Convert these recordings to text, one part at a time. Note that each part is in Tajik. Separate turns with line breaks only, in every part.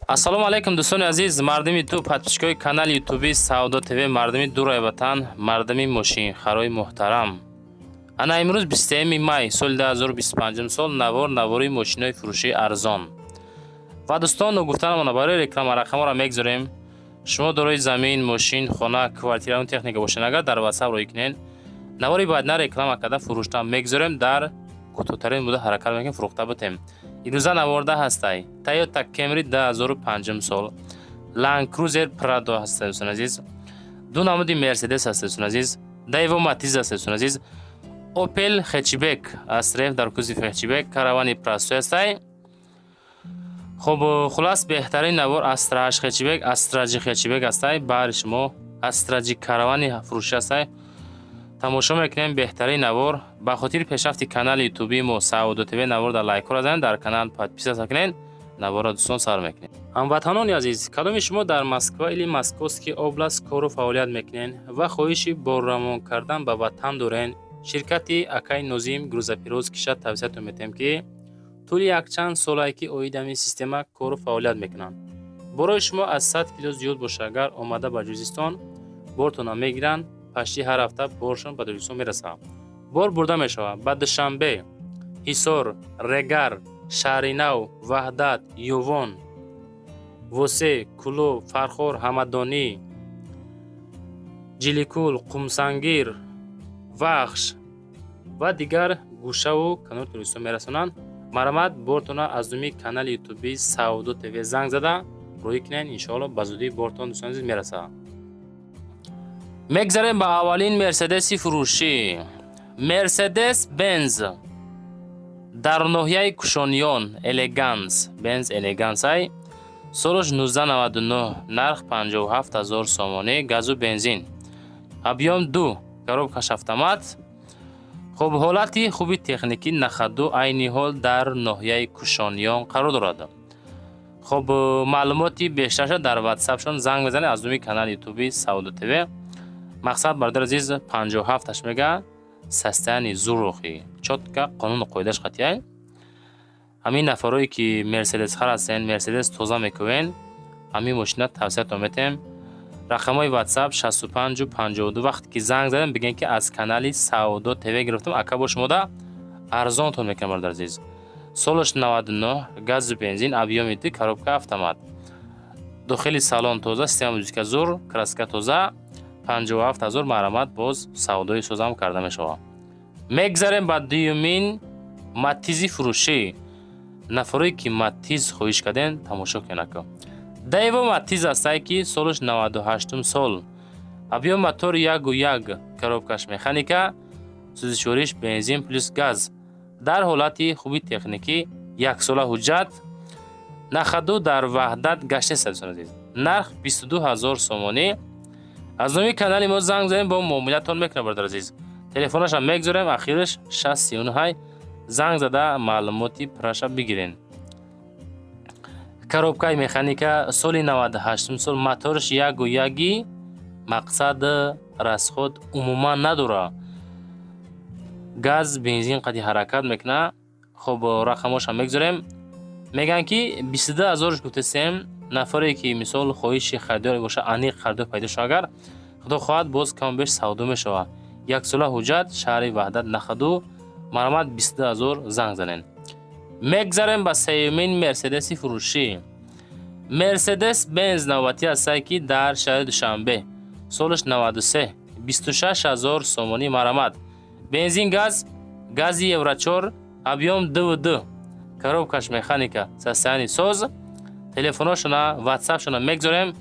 Ассалому алайкум, дӯстони азиз, мардуми ту, подписчикои канали Ютуби Савдо ТВ, мардуми дурай ватан, мардуми мошинхарои муҳтарам. Ана имрӯз 21 май соли 2025 сол, навор навори мошинои фурӯшии арзон. Ва дӯстон, ногуфтанамона, барои реклама рақамҳоро мегузорем. Шумо дорои замин, мошин, хона, квартираву техника бошед, агар дар WhatsApp роӣ кунед, навори баъдна реклама карда фурӯшта мегузорем, дар кӯтоҳтарин муддат ҳаракат мекунем, фурӯхта бутем. Имрӯза наворда ҳастай Toyota Camry 2005 сол, Land Cruiser Prado ҳастай, дӯстони азиз, ду намуди Mercedes ҳастай, дӯстони азиз, Daewoo Matiz ҳастай, дӯстони азиз, Opel хэтчбек, Astra F дар кузови хэтчбек, каравани простой ҳастай. Хуб, хулас, беҳтарин навор Astra H хэтчбек, Astra J хэтчбек ҳастай, баҳри шумо Astra J каравани фурӯшӣ ҳастай. Тамошо мекунем беҳтарин навор. Ба хотири пешрафти канали ютубии мо Савдо ТВ навор дар лайкҳоро занед, дар канал подписаться кунед. Наворро, дӯстон, сар мекунем. Ҳамватанони азиз, кадоми шумо дар Москва или Московский область кору фаъолият мекунед ва хоҳиши борравон кардан ба ватан доред, ширкати акаи Нозим грузоперевозкиша тавсиятон метиҳем, ки тӯли якчанд солае ки оид ҳамин система кору фаъолият мекунанд. Борои шумо аз 100 кило зиёд боша, агар омада ба Ҷузистон бортона мегиранд, пашти ҳар ҳафта боршон ба Тоҷикистон мерасад. Бор бурда мешавад ба Душанбе, Ҳисор, Регар, Шаҳринав, Ваҳдат, Ювон, Восе, Кӯлоб, Фархор, Ҳамадонӣ, Ҷиликул, Қумсангир, Вахш ва дигар гӯшаву канори Тоҷикистон мерасонанд. Марҳамат, бортона аз номи канали ютуби Савдо ТВ занг зада роҳӣ кунед, иншоалло, ба зудӣ бортон, дӯстони азиз, мерасад. Мегзарем ба аввалин Мерседеси фурӯшӣ. Мерседес Бенз дар ноҳияи Кушониён, Элеганс, Бенз Элегансай, солаш 1999, нарх 57 ҳазор сомонӣ, газу бензин, объём 2, коробкаш автомат. Хуб, ҳолати хуби техникӣ, на ходу, айни ҳол дар ноҳияи Кушониён қарор дорад. Хуб, маълумоти бештарша дар ватсапшон занг мезанед аз номи канали ютуби Савдо ТВ. Мақсад, бародари азиз, 57-аш мега, состояние зурохи, чётко, қонуну қоидаш қатъияй. Ҳамин нафарое ки мерседесхар ҳастен, мерседес тоза мекӯвен, ҳамин мошина тавсиятон метиҳем. Рақамҳои ватсап 65 52. Вақте ки занг задем, бигӯем, ки аз канали Савдо ТВ гирифтам, ака бо шумода арзонтон мекунам. Бародари азиз, солаш 99, газу бензин, объёми 2, коробка автомат, дохили салон тоза, система музыка зур, краска тоза, 57 ҳазор. Марҳамат, боз савдои созам карда мешавад. Мегзарем ба дуюмин Матизи фурӯшӣ. Нафарое ки Матиз хоҳиш кардем, тамошо кунед, ака. Даево Матиз ҳастае, ки солаш 98 сол, объём мотори 1,1, коробкаш механика, сӯзишвориш бензин плюс газ, дар ҳолати хуби техникӣ, яксола ҳуҷҷат, на ходу, дар Ваҳдат гаштест, дӯстони азиз. Нарх 22 ҳазор сомонӣ. Аз номи канали мо занг занем, бо муомилатон мекунам. Бародари азиз, телефонашам мегузорем, ахираш 639, занг зада маълумоти пурраша бигирен. Коробкаи механика, соли 98 сол, мотораш 1,1-и, мақсад, расход умуман надорад, газ бензин қади ҳаракат мекунад. Хуб, рақамҳошам мегузорем. Мегӯянд, ки 22 ҳазорш гуфтасем. Нафаре ки мисол хоҳиши харидор боша, аниқ харидор пайдо шава, агар худо хоҳад, боз каму беш савдо мешавад. Яксола ҳуҷҷат, шаҳри Ваҳдат, на ходу. Марҳамат, 22 ҳазор занг занед. Мегзарем ба сеюмин мерседеси фурӯшӣ. Мерседес Бенз навбатӣ ҳастае, ки дар шаҳри Душанбе, солаш 93, 26 ҳазор сомонӣ. Марҳамат, бензин газ, гази евро 4, объём 2,2, коробкаш механика, состояние соз. Телефоношона, ватсапшона мегзорем,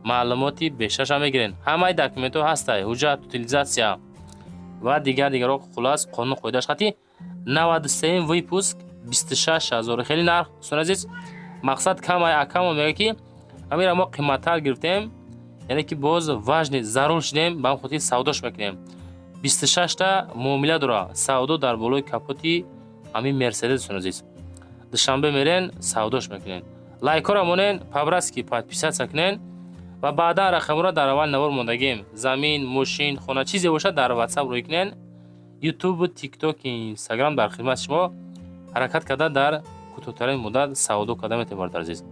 маълумоти бештарша мегирен. Ҳамаи документҳо ҳастай, ҳуҷҷат, утилизация ва дигар дигарро. Хулас, қонуну қоидааш қатъӣ. 93 выпуск, 26 ҳазор. Хеле нарх, дӯстони азиз, мақсад, камай. Акамо мега, ки ҳамира мо қиматтар гирифтем, яъне ки боз важный зарур шудем, ба ҳам хотир савдош мекунем. 26-та муомила дора, савдо дар болои капоти ҳамин мерседес. Дӯстони азиз, Душанбе мерен, савдош мекунен. Лайкҳоро монен, по-братски подписаться кунен ва баъдан рақамҳоро дар аввал навор мондагем. Замин, мошин, хона, чизе бошад, дар ватсап рӯй кунен. Ютуб, Тикток, Инстаграм дар хидмати шумо, ҳаракат карда дар кӯтоҳтарин муддат савдо карда метавонед, бародари азиз.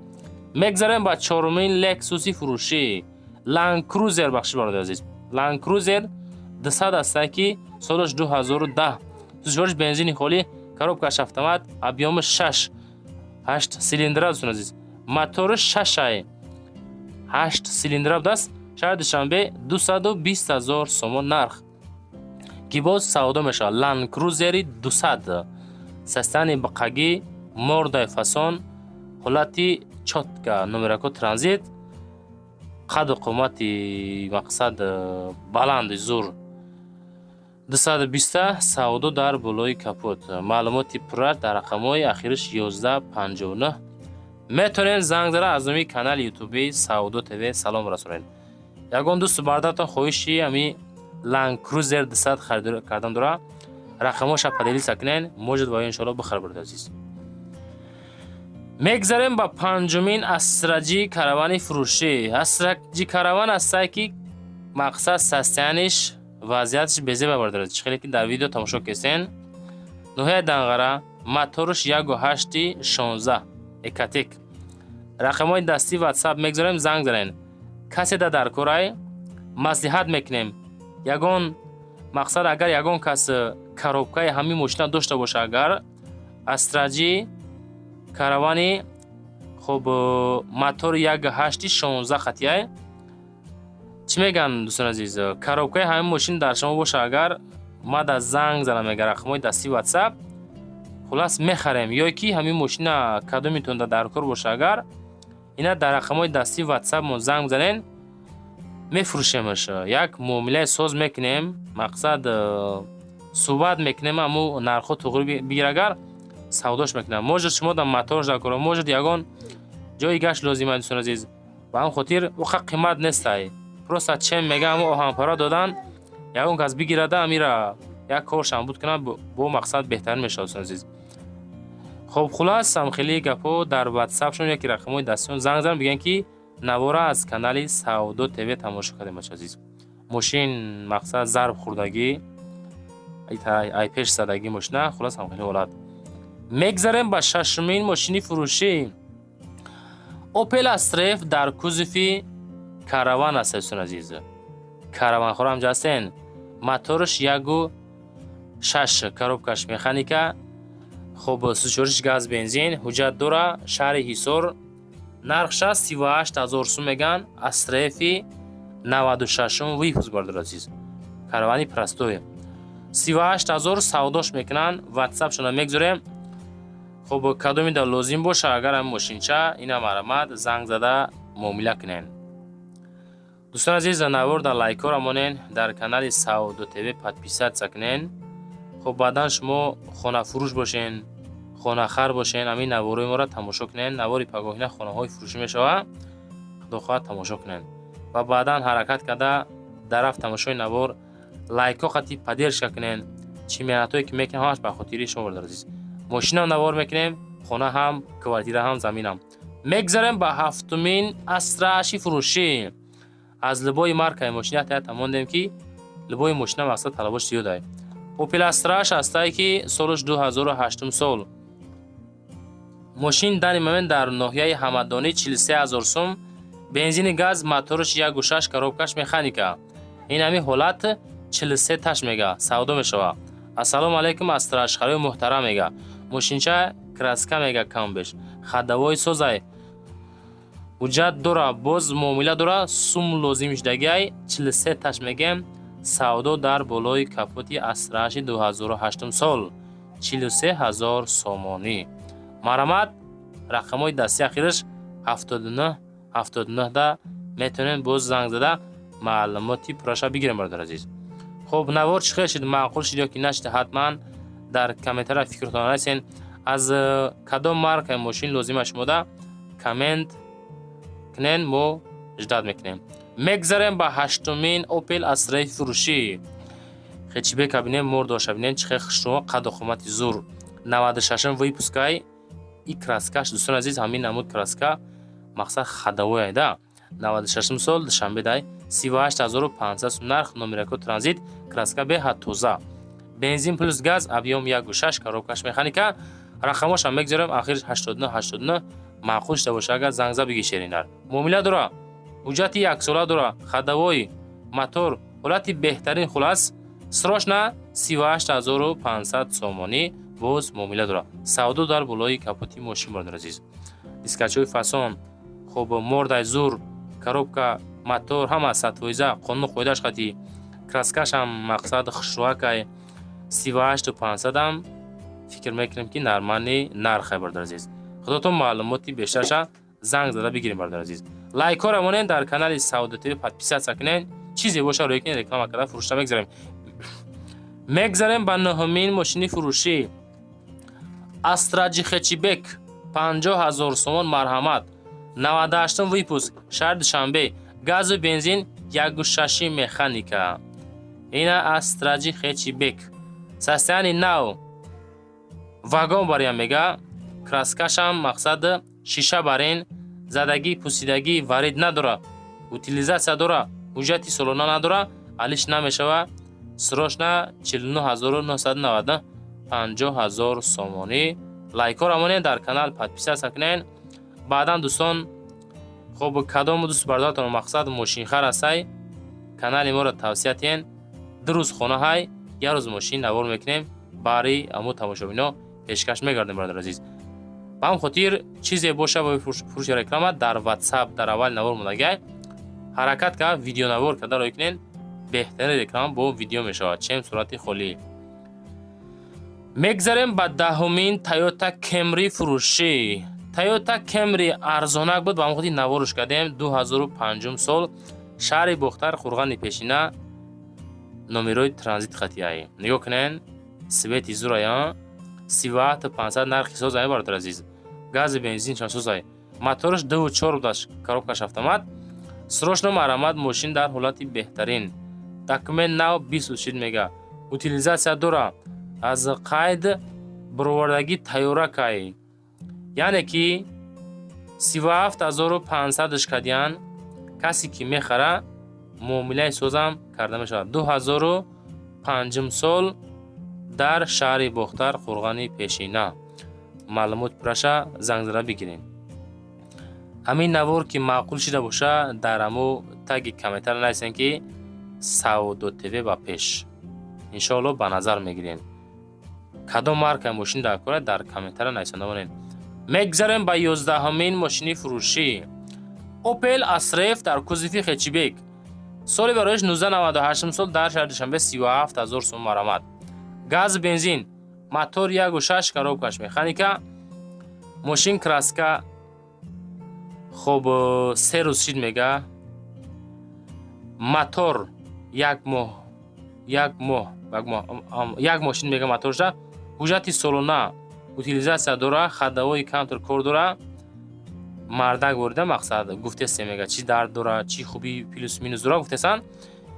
Мегзарем ба чорумин Лексуси фурӯшӣ, Ланд Крузер. Бахши, бародари азиз, Ланд Крузер 200 астае, ки солаш 2010, сӯзишвориш бензини холӣ, коробкаш автомат, объёми 6 8 цилиндра. Дӯстон азиз, мотори шашай, 8 цилиндра будааст. Шаҳри Душанбе, 220 ҳазор сомон нарх, ки боз савдо мешавад. Ланд Крузери 200, состояние биқагӣ, мордай фасон, ҳолати чётко, номерако транзит, қаду қомати мақсад баланди зур. 220, савдо дар болои капот. Маълумоти пурра дар рақамҳои ахириш 1159 метавонед занг зада, аз номи канали ютуби Савдо ТВ салом расонед. Ягон дӯсту бардартон хоҳиши ами Ланд Крузер 200 харидорӣ кардан дора, рақамҳоша поделиться кунед, может, ва иншоалло бихар. Барои азиз, мегзарем ба панҷумин Астра Ҷи Каравани фурӯшӣ. Астра Ҷи Караван астае, ки мақсад состояниш, вазъияташ безеба, бардорад. Чӣ хеле ки дар видео тамошо кесен, ноҳияи Данғара, моторш 1,8 16 Экотек. Рақамҳои дастии Ватсап мегзорем, занг занед. Касе да дар корай, маслиҳат мекунем. Ягон мақсад, агар ягон кас коробкаи ҳамин мошина дошта боша, агар Астра Ҷи Каравани, хуб, мотори 1,8 16 хатияй, чӣ мегӯянд, дӯстони азиз, коробкаи ҳамин мошин дар шумо боша агар, мада занг занам, мега, рақамҳои дастии Ватсап. Хулас, мехарем. Ё ки ҳамин мошина кадомитон дар кор боша агар, ина дар рақамҳои дастии Ватсапмон занг бизанен, мефурӯшемаш, як муомилаи соз мекунем, мақсад, суҳбат мекунем, аму нархҳо туғри бигир, агар савдош мекунам. Может, шумо дар моторш дар кор, может, ягон ҷои гашт лозима. Дӯстони азиз, ба ҳамн хотир оқа қимат нестай, просто чем мега, ҳамо оҳанпара додан, ягон кас бигирада, амира як коршам буд кунад, бо мақсад беҳтарин мешавад. Дӯстони азиз, хоб, хулас, ҳамхелии гапҳо дар Ватсапшон яки рақамҳои дастиён занг занам, бигӯянд, ки навора аз канали Савдо ТВ тамошо кардем. Бача азиз, мошин мақсад зарб хӯрдагӣ, ай пеш задагӣ мошина. Хулас, ҳамхели ҳолат. Мегзарем ба шашумин мошини фурӯшӣ. Опел Астра Ф дар кузови Караван аст. Дӯстони азиз, караванхора ҳамҷа ҳастен. Моторш 1,6, коробкаш механика, хоб, сӯзишвориш газ, бензин, ҳуҷҷат дора. Шаҳри Ҳисор, нархша 38 000 сум меган. Астра Фи 96-ум выпуск, бардор азиз, каравани простой, 38 000 савдош мекунанд. Ватсапшона мегзорем. Хоб, кадомида лозим боша агар ҳамин мошинча, ина марамат занг зада муомила кунед. Дӯстони азиз, навор дар лайкҳоро монен, дар канали Савдо ТВ подписаться кунен. Хоб, баъдан шумо хонафурӯш бошен, хонахар бошен, ҳамин наворои моро тамошо кунен. Навори пагоҳина хонаҳои фурӯшӣ мешавад, худо хоҳад, тамошо кунен ва баъдан ҳаракат карда дар рафт тамошои навор лайкҳо қати поддержка кунен. Чӣ меҳнатҳое ки мекунем, ҳамаш ба хотири шумо, бародари азиз. Мошинам навор мекунем, хона ҳам, квартира ҳам, заминам. Мегзарем ба ҳафтумин Астраши фурӯшӣ. Аз любой маркаи мошина таята мондем, ки любой мошина мақсад талаботш зиёдай. Опел Астраш ҳастае, ки солаш 2008 сол. Мошин данный момент дар ноҳияи Ҳамадонӣ, 43 ҳазор сум, бензини газ, мотораш 1,6, коробкаш механика. Ин ҳамин ҳолат 43 таш мега, савдо мешавад. Ассалому алайкум, астрашхарои муҳтарам, мега. Мошинча краска, мега, камбеш ходовой созай, ҳуҷҷат дора, боз муомила дора, сум лозим шудагиай. 43 таш мегем, савдо дар болои капоти. Астраши 2008 сол, 43 ҳазор сомонӣ. Марамат, рақамҳои дастии ахираш 79 79 да метавонем боз занг зада, маълумоти пурраша бигирем. Бародар азиз, хуб, навор чӣ хел шуд, маъқул шуд ё ки нашуд, ҳатман дар комментария фикртон нависен. Аз кадом маркаи мошин лозима шумода, коммент кунен, мо ждать мекунем. Мегзарем ба ҳаштумин Опел Астраи фурӯшӣ. Хэтчбека бинем, мордоша бинем, чӣ хел хушрӯ, қаду қомати зур. 96-ум выпускай и краскаш, дӯстони азиз, ҳамин намуд краска, мақсад, ходовой да. 96-ум сол, Душанбе дай, 38 500 сум нарх, номерако транзит, краска беҳад тоза, бензин плюс газ, объём 1,6, коробкаш механика. Рақамошам мегзорем, ахирш 89 89. Маъқул шуда боша, агар зангза биги, шеринар. Муомила дора, ҳуҷҷати яксола дора, ходовой, мотор ҳолати беҳтарин. Хулас, срочно 38 500 сомонӣ, боз муомила дора. Савдо дар болои капоти мошин, бародари азиз. Дискачҳои фасон, хуб, мордай зур, коробка, мотор ҳама 100%, қонуну қоидааш қати, краскашам мақсад хушрӯакай. 38 500-ам фикр мекунем, ки нормальный нархай, бародари азиз. Худотон маълумоти бештарша занг зада бигирем, бародари азиз. Лайкҳоро монед, дар канали Савдо ТВ подписаться кунед. Чизе боша, рӯй кунед, реклама карда фурӯшта мегзарем. Мегзарем ба нӯҳумин мошини фурӯшӣ. Астра Ҷи хэтчбек, 50 000 сомон, марҳамат. 98-ум выпуск, шаҳри Душанбе, газу бензин, 1,6 механика. Ина Астра Ҷи хэтчбек, состояние нав, вагон бариам мега, краскашам мақсад шиша барин, задагӣ, пусидагӣ, варид надора, утилизация дора, ҳуҷҷати солона надора, алиш намешава. Срочно 49 990, 50 000 сомонӣ. Лайкҳоро монед, дар канал подписаться кунед. Баъдан, дӯстон, хоб, кадому дӯст бардоратон мақсад мошинхар ҳастай, канали моро тавсия тиҳен. 2 рӯз хона ҳай, як рӯз мошин навор мекунем, баъри амо тамошобино пешкаш мегардем, бародари азиз. Ба ҳам хотир чизе боша ба фурӯши реклама дар Ватсап дар аввали навор мондагиай, ҳаракат кард, видеонавор карда рӯй кунед. Беҳтарин реклама бо видео мешавад, чем сурати холӣ. Мегзарем ба 10-умин Тойота Кемри фурӯшӣ. Тойота Кемри арзонак буд, ба ҳам хотир наворш кардем. 2005 сол, шаҳри Бохтар, Қурғани Пешина, номерои транзит хатияй. Нигоҳ кунед, свети зурая. 37 500 нархи созай, бародар азиз. Гази бензин созай, мотораш 2,4 будаш, коробкаш автомат. Срочно марҳамат. Мошин дар ҳолати беҳтарин, документ нав, 20 шид мега, утилизация дора, аз қайд баровардагӣ тайёракай. Яъне ки 37 500-ш кардиян. Касе ки мехара, муомилаи созам карда мешавад. 2005 сол, дар шаҳри Бохтар, Қурғани Пешина. Маълумот пурраша занг зада бигирем. Ҳамин навор ки маъқул шида боша, дар ҳамо таги комментар нависем, ки Савдо ТВ ба пеш. Иншоалло, ба назар мегирем. Кадом маркаи мошин дар кора, дар комментара нависонда монед. Мегзарем ба 11-умин мошини фурӯшӣ. Опел Астра Ф дар кузови хэтчбек, соли бароиш 1998 сол, дар шаҳри Душанбе, 37 000 сом, марҳамат. Газ, бензин, мотор 1,6, коробкаш механика. Мошин краска хоб, 3 рӯз шид мега, мотор як моҳ, як моҳ, як моҳ шид мега моторша. Ҳуҷҷати солона, утилизация дора, ходовой камтар кор дора. Мардак ворида, мақсад гуфтесте мега, чӣ дард дора, чӣ хуби, плюс минус дора гуфтесан.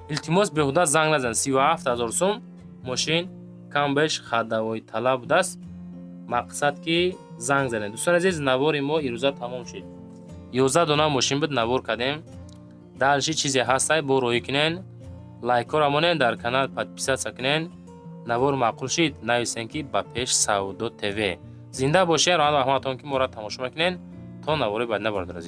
Илтимос, беҳуда занг назан. 37 000 сум, мошин кам беш ходовой талаб будааст. Мақсад ки занг занед. Дӯстони азиз, навори мо ирӯза тамом шуд. 11 дона мошин буд, навор кардем. Дальше чизе ҳастай, бо роҳӣ кунен. Лайкҳоро монен, дар канал подписаться кунен. Навор маъқул шид, нависен, ки ба пеш, Савдо ТВ. Зинда бошед, раҳмат раҳматон, ки моро тамошо мекунен. То навори баъд, бародари азиз.